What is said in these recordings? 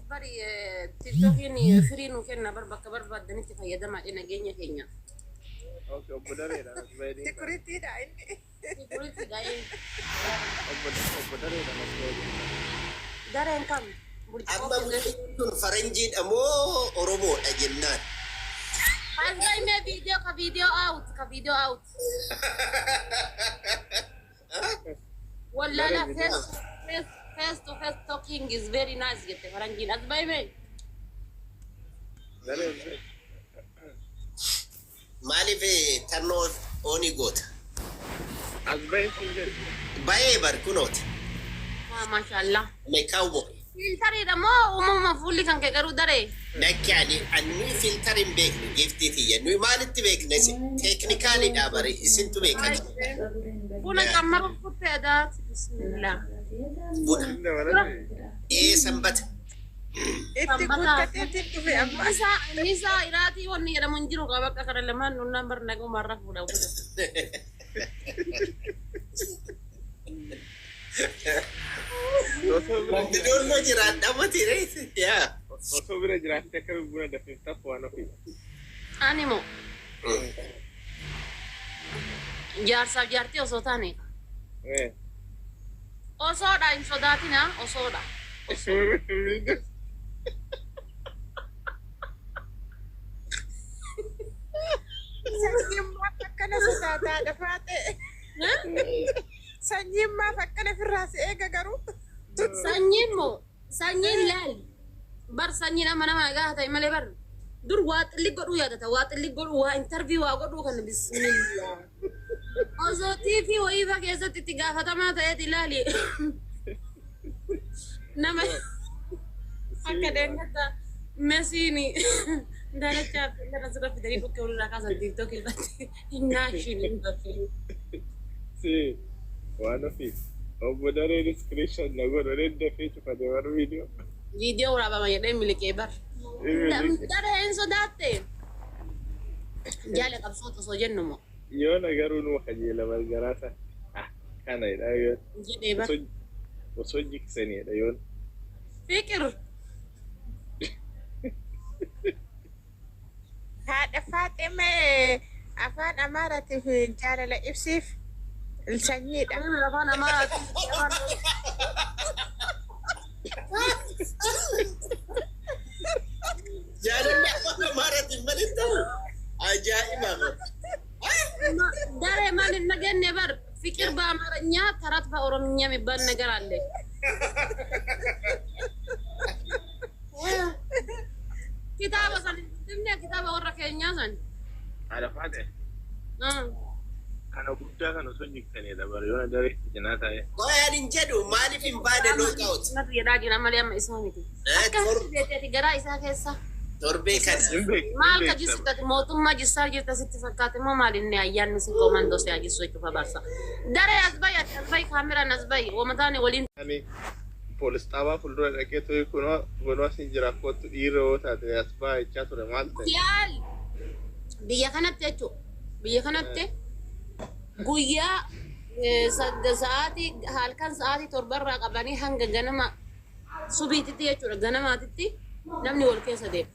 Bari TikTokiin firii nuu kenna bar bakka barbaaddanitti fayyadamaa dhe nageenya keenyaaf. Okay, obbo Dareedha as bahe. Securityidha inni. Security dha ee. Obbo Dareedha as bahe. Dareen kam? Burcuqqoo Amma keessatti. mucaan kun faranjiidha moo Oromoodha jennaan. Asbay mee viidiyoo ka viidiyoo out ka viidiyoo out. Wallala face face face to face talking is very nice jette faranjiin. Asbay mee. Daree as bahe. Maaliif tarnoo oonii goota? As bahe siin jedhe. Bayee bar kunooti. Waa mashallah. Me cowboy. Filtariidha moo uumamuma fuulli kan kee garuu daree? Lakki ani nuyi filter hin beeknu giiftii tiyya. Nuyi maalitti beekna isin? Teeknikaalidha bari isintu beeka. Buna cammaruuf kutte adaati. Bismillah. Buna. Inni dabalate. Ee sanbata. Itti Sanbata. guuttateetiin dhufe amma. Annisaa annisaa iraatii wanni jedhamu hin jiru qaba bakka kana lamaan nunnaan bar nagumarra fuudha. Osoo bira Bidoollee jiraadha mati ree. Yaa. Osoo bira jiraatte akkamiin buna danfiftaaf waan ofii. Ani moo jaarsaaf jaartii osoo taane osoodha hin sodaatina osoodha. Sanyiin maaf akkana sodaataa dhafaa ta'e. Sanyiin maaf akkana firraa si eega garuu. Sanyiin moo sanyiin laal bar sanyiin amma nama nagaa ta'e malee bar dur waa xilli godhuu yaadata waa xilli godhuu waa intarvii waa godhuu kana bismillah. Osoo TV wayiifa keessatti itti gaafatamaa ta'eeti ilaali. Nama akka deengata Mesiin daalachaa fi irra sirra fidanii dhukkee walirraa kaasan TikTok irratti hin naashin hin baffin. Si waan ofii. Obbo Dareen screenshot na godhu reen dafee cufate bar viidiyoo. Viidiyoo waraabama jedhee miliqee bar. Daree hin sodaatte. Jaala qabsoo osoo jennu moo Yoona garuu numa kajeela bar garaa isaa. Ah kana jedha yoon. Jedhee bar. Osoo jiksaniidha yoon. Fiqir. Haadha Faaxee mee afaan Amaaraatiif jaalala ibsiif sanyiidha. Afaan Amaaraatiin afaan Jaalalli afaan Amaaraatiin malee ta'u ajaa'iba. Daree maal hin dhageenye bar ፍቅር በአማርኛ ተረት በኦሮምኛ የሚባል ነገር አለ። Kitaaba san dubbifne kitaaba warra keenyaa san. Haadha Faaxee kana guddaa kan osoo jiksaniidha bar yoona daree cinaa taa'ee. Qoy ani hin jedhu maaliif hin baane lookout? Natu jedhaa jira malee amma isaa miti. Akkamitti beekte garaa isaa keessa? Torbee kana. Hin beek- hin Maal ka beekta. jissitati mootummaa jissaa jirta sitti fakkaate moo maal inni ayyaanni si komandoo si ajissu jechuuf abaarsa. Daree as bahi ati as bahi kaameraan as bahi wamataani waliin Ani poolis xaabaa fuuldura dhaqee ture kunoo kunoo asin jira kottu dhiirri yoo taate as baha jechaa ture maal ta'e? Yaal biyya kanatti jechuudha. Biyya kanatti guyyaa sa'aatii halkan sa'aatii torbarraa qabanii hanga ganama subiititti jechuudha ganamaatitti namni wal keessa deema.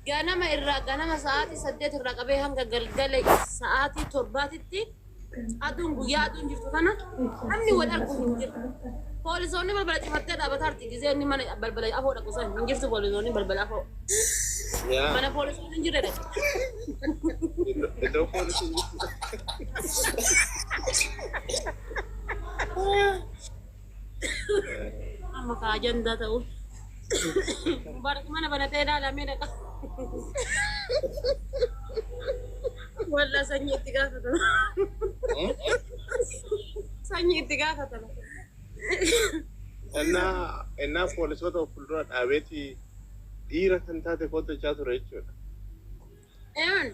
Ganama irraa ganama sa'aatii 8 irraa qabee hanga galgala sa'aatii torbaatitti aduun guyyaa aduun jirtu kana namni wal argu hin jiru. Poolisoonni balbala cufattee dhaabataa jirti gizee inni mana balbala afoo dhaqu san hin jirtu poolisoonni balbala afoo. Yaa Mana poolisoonni hin jirre dhaqe. Iddoo poolisiin jirtu. Amma ka ajandaa ta'u. Mubarak mana banatee ilaalamee dhaqa. Walla sanyii itti gaafatama. Sanyii itti gaafatama. Innaa innaa poolisoota of fuuldura dhaabeeti dhiira kan taate kootu jechaa ture jechuudha. Eewan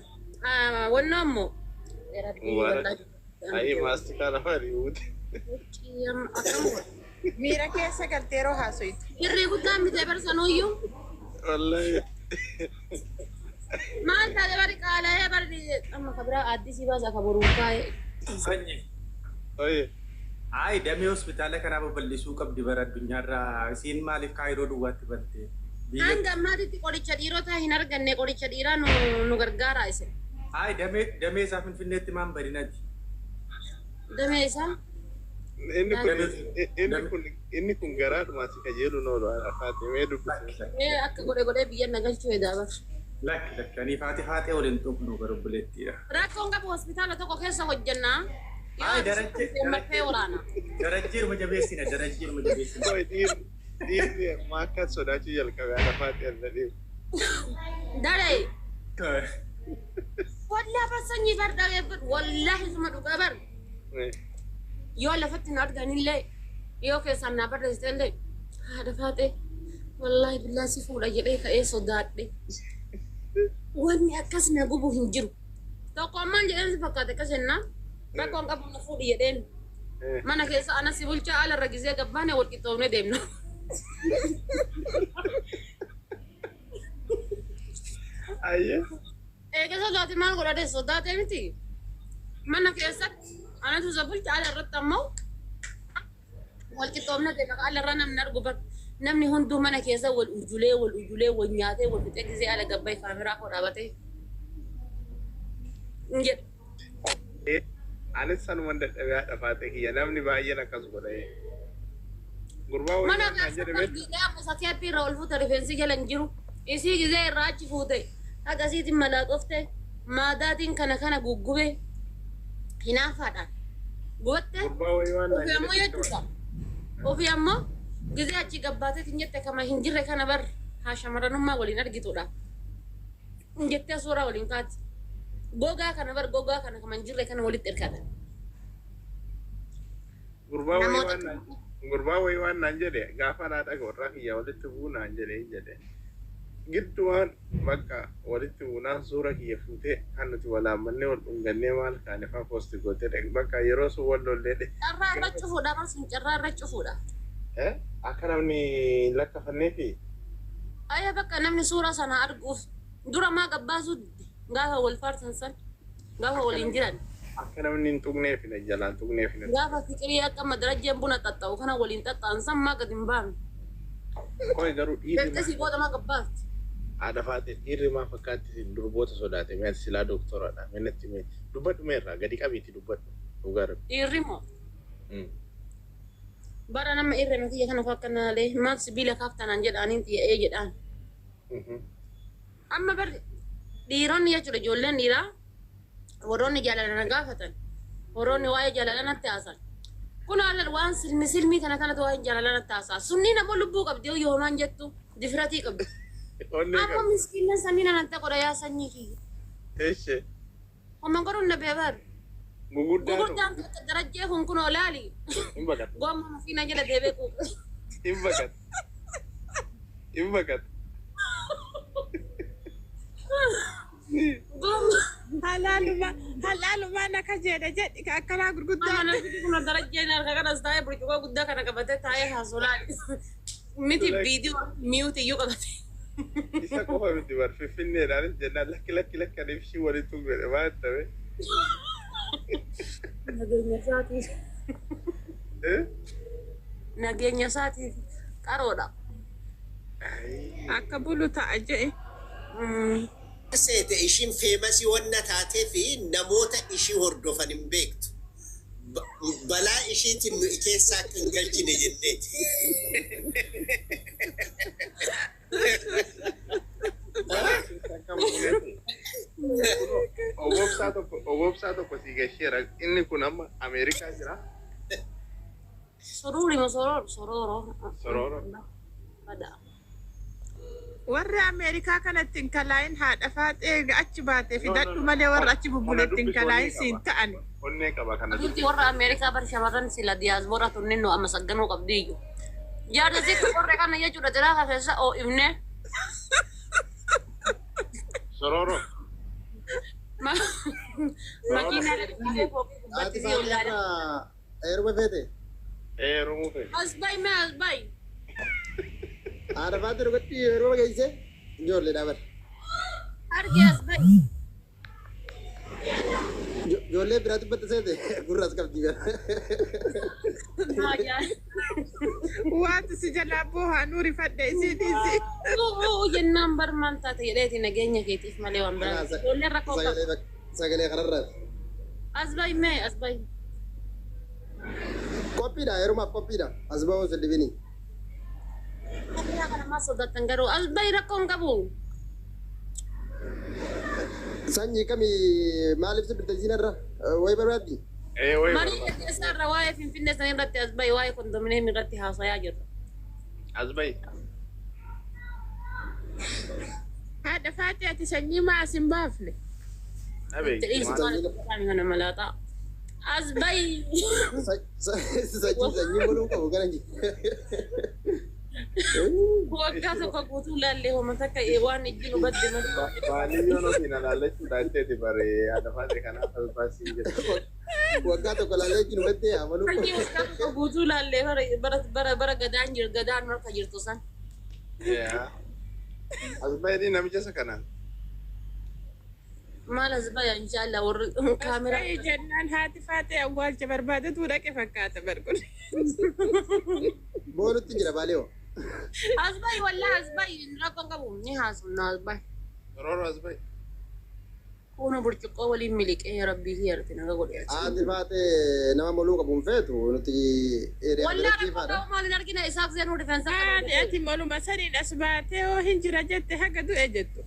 wannoo ammoo. Rabbii Mubarak. wallaahi. Ayii maastikaa lafa ari'uuti. Akkam godha. Miira keessa galtee yeroo haasoytu. Birrii guddaan bitee barsanuyyuu. Wallahi. Maal taate bari qaala'ee bari amma ka biraa addisii baasa ka boruun kaa'e. Sanyi. Oye. Ayi damee hospitaala kanaa babal'isuu qabdi bara addunyaarraa isiin maaliif kaayiroo duwwaatti bante? Biyya Hanga ammaatitti qoricha dhiirotaa hin arganne, qoricha dhiiraa nu gargaaraa isin. Hayi, damee isaa Finfinneetti maan badinati. Damee isaa. Inni kun Damee inni kun garaadhumaa si kajeelu noolu afaate mee dubbise. Mee akka godhe godhee biyya na galchuu edaa bar. Lakki, lakki, ani faati haaxee waliin tuqnu gara obboleettiidha. Rakkoon qabu, hospitaala tokko keessa hojjannaa. Yoo Hayi, ati Darajjee marfee waraana. Darajjeeruma jabeessina, darajjeeruma jabeessina. Koi dhiirri ammaa akka sodaachuu jalqabe haadha faatee adda dhiiru. Daree. Wallaa bar sanyii bar dhageeffadhu, wallaahi suma dhugaa bar. Yoo lafatti na arganillee, yoo keessaan na barreessitellee, haadha faatee wallaahi billaa si fuudha jedhee ka'ee sodaadhe. Wanni akkas na gubu hin jiru. Tokko ammaan jedheen si fakkaate akkas jennaan, rakkoon qabu, na fuudhi jedheen. Mana keessa ana si bulchaa, ala irra gizee gabbaane wal qixxoofnee deemna. Ayyee. Eega sodaate maal godhate, sodaate miti. Mana keessatti anatu isa bulcha, ala irratti ammoo wal qixxoofnee deemna. Ala irra namni argu bar namni hunduu mana keessa wal ujulee, wal ujulee, wal nyaatee, wal fixee, gizee ala gabbaay kaameraa koo dhaabatee hin jedhu. Anis sanuman dadhabee haadha faatee kiyya, namni baay'een akkas godha. Gurbaa wayii Mana waan naan jedhe keessatti beektu. gizee amma isa keeppii irra ol fuute rifeensi jala hin jiru. Isii gizee irraa achi fuute haga isiitiin malaaxofte maadaatiin kana kana guggube hinaafaadhaan gubatte. Gurbaa wayii waan naan Ofii ammoo jedhe. jechuudha. Ofii ammoo gizee achi gabbaateetiin jette kama hin jirre kana bar haa shamarranummaa waliin argitudha. Jettee suuraa waliin kaati. Gogaa kana bar, gogaa kana kama hin jirre kana walitti hirkatan. Gurbaa wayii Namoota waan naan gurbaa wayii waan naan jedhe, gaafa naa dhaga warraa kiyya walitti bu'uu naan jedhe hin jedhe. Giddumaan bakka walitti buunaan suura kiyya fuutee kan nuti walaammannee wal dhungannee maal kaane faa post gootee dhaqe, bakka yeroo sun wal lollee dhe. Carraa irra cufuudha bar sun, carraa irra cufuudha. Akka namni hin lakkafanneefi. Ayya, bakka namni suura sana arguuf dura maa gabbaasuu didde gaafa wal faarsan san, gaafa waliin jiran? Akka namni hin tuqneefi, na jalaan tuqneefi na. Gaafa fiqirii akka madarajjeen buna xaxxa'u kana waliin xaxxa'an san maa gadi hin baafne? Koi garuu dhiirri Beektesii booda maa gabbaafti? Haadha faate, dhiirri maaf akkaatti durboota sodaate? Mee ati silaa dooktoradha. Mee natti mee dubbadhu, mee irraa gadi qabiiti dubbadhu. Dhugaa rabbi. Dhiirri moo? Bara nama irra kiyya kana fakka naalee maal sibiila kaaftanaan jedhaaniin xiyya jedhaan. Amma bar dhiironni jechuudha, ijoolleen dhiiraa warroonni jaalala na gaafatan, warroonni waa'ee jaalala natti haasan. Kun haala waan silmi silmii kana kanatu waa'ee jaalala natti haasaa. Sunniin ammoo lubbuu qabdi, yoo yoomaan jettu difiratii qabdi. Onnee Ammoo qabdi. miskiinnan sanii natti godha yaa sanyii kiyya. Eeshe. Homman godhuun na beebar. Guguddaa tokko. Gugurdaan tokko darajjee kun kunoo laali. Hin baqata. Gomma makiina jala deebee quuqe. Hin baqata. Hin baqata. Gomma. Halaaluma halaaluma na kajeedha jedhi akkanaa gurguddaa. Amma namni kun darajjeen harka kanas taa'ee burcuqqoo guddaa kana qabatee taa'ee haasolaali. Miti viidiyoo mute iyyuu qabate. Isa qofa miti bar, finfinneedhaanis jennaan lakki lakki lakki ani ishii walitti tuqne maal ta'e. Nageenya isaatiif. Nageenya isaatiif qaroodha. Akka bulu ta'a jedhe. Seete ishiin famous wanna taatee fi namoota ishii hordofan hin beektu. Balaa ishiitiin nu keessaa akka hin galchine jenneeti. Balaa keessa akka mul'atu. Obobsaa tokko, obobsaa tokko si gasheera. Inni kun amma Ameerikaa jira. Suruuri moo sorooro? Sorooro. Sorooro. Bada. Warri Ameerikaa kanatti hin kalaayin, haadha faaxee achi baatee fidadhu malee warra achi bubbuletti hin kalaayin siin ta'an. Onnee qaba kana. Nuti warra Ameerikaa bar shamarran sila diyaasboora tunnin nu amasagganuu qabdi iyyuu. Jaarsa sitti qorre kana jechuudha xiraa keessa oo'ifne. Sorooro. Makiinaa dhaqee fooqii gubbaatti si ollaadha. Heeruma feete? Heerumuu feete. As ba'i mee, as ba'i. Haadha faate dhugatti heeruma geesse ijoollee dhaaban. Argi, as ba'i. Ijoollee biraatti batta seete gurraas qabdi. Maa Waanti si jalaa boohaa nuuri fadhe isii dhiisi. Jennaan bar maal taate jedheeti nageenya keetiif malee waan biraa miti. Ijoolleen rakkoo qabu. Sagalee kanarraati. As bahi mee as bahi. Qophiidha, heerumaaf qophiidha. As ba'uu sin dhibini. Kameeraa kana maal sodaattan garuu as bahi rakkoo hin qabu. Sanyii kamii maaliif si dhufte isiin irra? Wayi barbaaddi? Ee, wayi Marii barbaada. gaggeessaa irra waa'ee Finfinnee san irratti as bahi, waa'ee kondominiyeemii irratti haasayaa jirra. As bahi. Haadha Faaxee, ati sanyii maa as hin baafne? Dhabe. Itti dhiisi maal itti kana malaaxaa. As bahi. Sanyii moluu qabu gara jiru. Waggaa tokko guutuu laallee homa takka waan ijji nu badde malee. Baaniyyoon ofiin alaallachuudhaan jeeti bare haadha faate kanaaf as baasii jedhe. Waggaa tokko laallee jiru baddee amaluu Sanyii waggaa tokko guutuu laallee bara gadaan jiru gadaan harka jirtu san. Yaa. As bahi namicha isa kanaan. Maal as baya inshaallah warri kaameraa. As jennaan haati Faaxee awwaalcha barbaadatu dhaqe fakkaata barqul. Boonutti jira baalee hoo. As bahi wallahi as bahi rakkoon qabu ni haasofna as bahi. Rooroo as bahi. Kuno burcuqqoo waliin miliqee rabbii kiyyaatti naga godhe. Haati Faaxee nama moluu qabu hin feetu nuti hiriyaa Wallahi biratti rakkoo faadha. qabu maal hin argina isaaf seenuu rifeensa Haadhi ati moluma saniin as baatee hoo hin jira jette haga du'e jettu.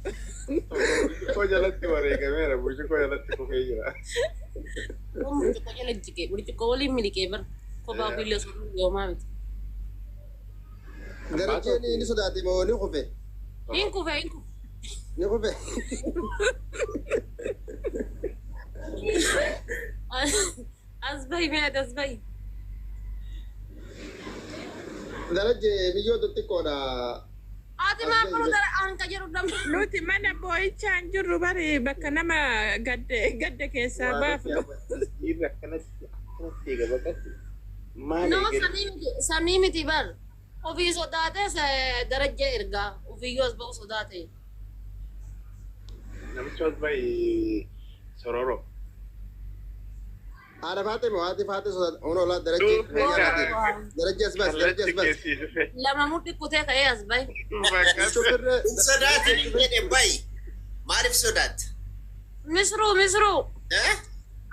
Burcuqqoo jalatti wareegameera. Burcuqqoo jalatti kufee jira. Burcuqqoo jala jige burcuqqoo waliin miliqee bar kophaa ofiillee osoo yoomaa miti. Darajeen ni sodaate moo ni kufe? Hin kufe, hin kufe. Ni kufe. As bahi mee ati as bahi. Darajee biyyoo xixiqqoodha. Ati maal kun dara an ka jedhu dam. Nuti mana boo'ichaan jirru bari bakka nama gadde gadde keessaa baafnu. Dhiirri akkanatti eega baqatti. Maal No eegale? Sanii miti bar. Ofii sodaatee darajee ergaa ofiiyyuu as ba'u sodaate. Namicha as bahi sororoo. Haadha Faaxee moo haati Faaxee sodaate? Onoo laa darajee. Darajee as baas, darajee as baas. Keessii dhufe. Lama mudhi kutee ka'ee as bahi. Baqatti. Shufirree. Hin sodaatin jedhe bayi. Maaliif sodaatta? Misruu misruu. Eh?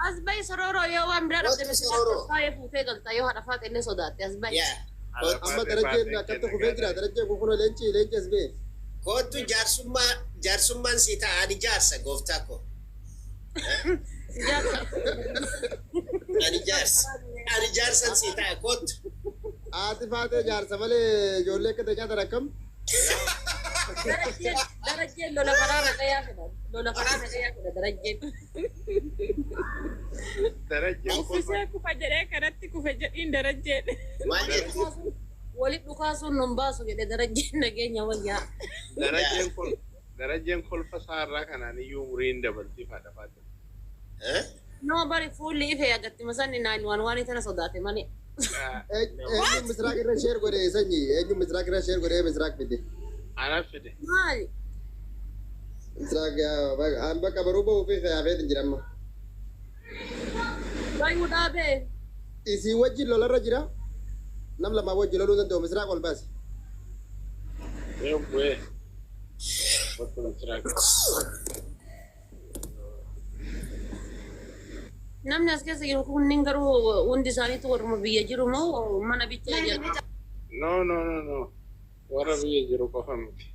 As bahi sororoo yoo waan biraa dhabde What's misirraa sororoo? faayee fuutee galta yoo haadha Faaxee illee sodaatte as bahi. Yaa. Amma darajeen akkatti kufee jira. Darajeen kun kunoo leenci as ba'e. Kootu jaarsummaa jaarsummaan si ta'a, ani jaarsa gooftaa koo. Ani jaarsa. Ani jaarsan si ta'a, kootu. Haati Faaxee jaarsa malee ijoollee akka nyaatan akkam? Darajeen lola karaa nagayaa fedha. Lola karaa nagayaa fedha darajeen. Darajeen kolfa. Uffisee kufa jedhee kanatti kufe jedhiin darajjeen. Maal jettu? Walit dhukaasuun nun baasu jedhe darajeen nageenya wayyaa. Darajeen kolfa isaarraa kanaan iyyuu umriin dabaltii haadha Faaxee. Eh? No bari fuulli ifee agatti masanni naan waan waan tana sodaate malee. Eenyu misraaq irra share godhe sanyii? Eenyu misraaq irra share godhee misraaq fide? Anaaf fide. Maali? Misraaq an bakka baruu bahuu fi fe'aafeet hin jira amma. Bayyuu dhaabee. Isii wajjin lolarra jira. Nam lamaa wajjin loluu danda'u misraaq ol baase. Yoo bu'ee. Bakka misraaq. Namni as keessa jiru kunniin garuu hundi isaaniitu warruma biyya jiru moo mana bichaa jira? No, no, no, no. Warra biyya jiru qofa miti.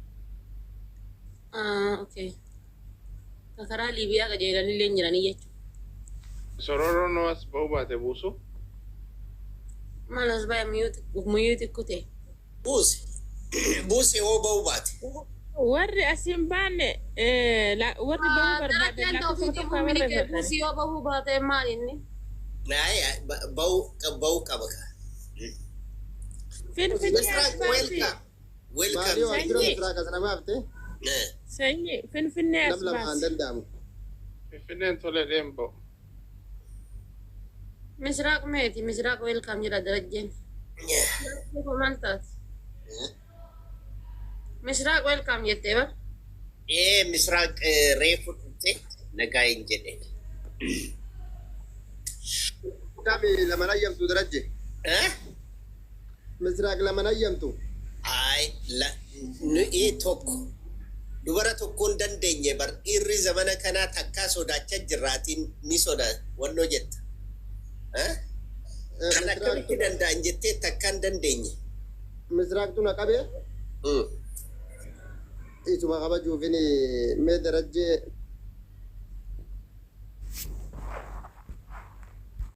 Ah, okay. Ka karaa Liibiyaa qajeelanillee hin jiranii jechuudha. Sororoon as ba'uu baate buusu. Maal as baya muyyuu xiqqoo Buuse. Buuse hoo ba'uu baate. Warri asiin baanne warri bahuu barbaadan Darajaan lakkoofsa ofiitii tokko miliqee barreeffatan. buusii yoo bahuu baate maal inni? Naaya ba'uu qaba ka. Finfinnee as Misraaq baasi. welcome. Welcome. Baadiyoo as jira Sanyii. misraaq as nama hafte. Eh. Sanyii Finfinnee as Nam lamaan baasi. danda'amu. Finfinneen tolee deem ba'u. Misraaq meeti misraaq welcome jedha darajeen. Maal taate? Misraaq welcome jettee bar. Ee, Misraaq reefu dhufte nagaa hin jedhe. Kami lama ayyamtu darajje? Eh? Misraaq lama ayyamtu. Ay, nuyi tokko. Dubara tokkoon dandeenye bar dhiirri zamana kanaa takkaa sodaachaa jirraatiin ni sodaa wannoo jetta. Eh? Kan akkamitti danda'an jettee takkaan dandeenye. Misraaqtu na qabee isuma kabajuufin mee Darajjee.